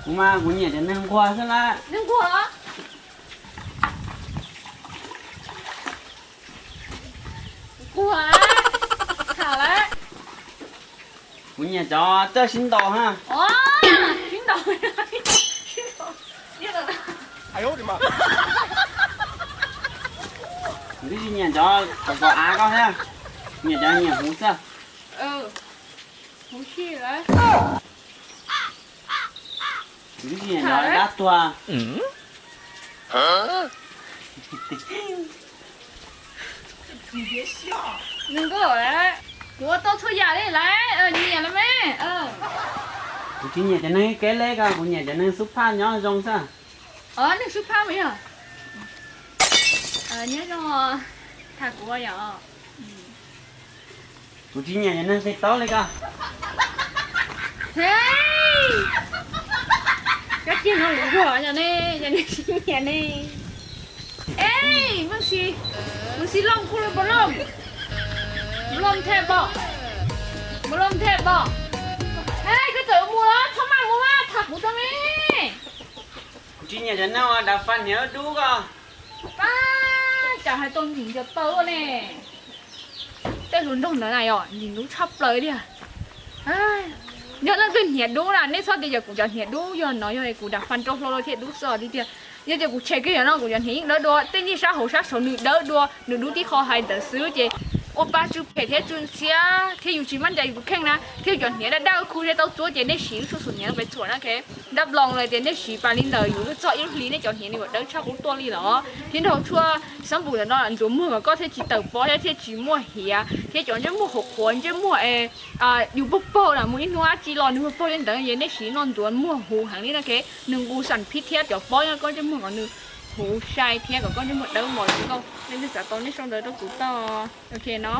Kuv mas kuv nyiam cov neeg nquag xwb na. Neeg nquag? Nquag, tham lawm. Kuv nyiam cov txawj sib ntaus na. Sib ntaus, sib ntaus. Kuv twb tsis nyiam cov pom pom av koj thiab, nyiam cov nyiam huv xwb. Huv si lawm. Kuv twb tsis nyiam cov dab tuag. Nws nkauj lawm, kuv ua tau txhua yam li lawm, nyiam lawm me. Kuv tsis nyiam cov neeg kev leb ko, kuv nyiam cov neeg xub phaj nyob zoo xwb. Neeg xub phaj mas yog nyob zoo, tham kuv yom. Kuv tsis nyiam cov neeg qis taub li ko. Koj tiag no lus luag yog ne, yog ne tsis nyiam ne. Ej, Maj Xis, Maj Xis Looj kuj lub npau looj, npau looj thiaj pom, npau looj thiaj pom. Ej, koj txawm mus los txhob maj mus mas tham kuv tso me. Kuv tsis nyiam cov neeg uas dav fas hniav dub ko. Pab, cas hais tau ntxim nco taw ne. Tej hluas nraug ntawd na yog ntxim hlub tshaj plaws tiag. Yog leej twg hniav dub na nej txhob tias yog kuv cov hniav dub, yog no yog kuv dav fas rau hlo thiaj dub xwb tiag. Yog tias kuv tshem kiag yog no kuv cov hniav yeej dawb dua, tej niag sab hauv sab saud nws dawb dua, nws dub tib qho hais ntawd xwb ces ua pab tsw phem thiab tsw ntxhiab thiab yus tsis maj ncaim yus tus kheej na thiab yus cov hniav daj daj khu ze tau txuab ces nej siv lub tshuaj xum hniav pes txhuam na, dab loos los tias nej siv pas li ntawd yus lub txoj ib lub hli nej cov hniav nws yuav dawb tshaj qub tuaj li los thiab nrog tshuaj xab npum ntawm no ntxuav muag kom koj thiaj tsis tawm pob thiab thiaj tsis muaj hiav thiab cov ntsej muag qhuav qhuav ntsej muag yus paug paug na mus ib hnub dab tsi los nws paug paug li ntawd ces nej siv no ntxuav muag huv heev li no, nws nqus xam phib thiab cov pob nyob koj ntsej muag kom nws huv sai thiab kom koj ntsej muag dawb mos li nkauj. Nej twg xav tau nej sau ntawv rau kuv tau. Ok no.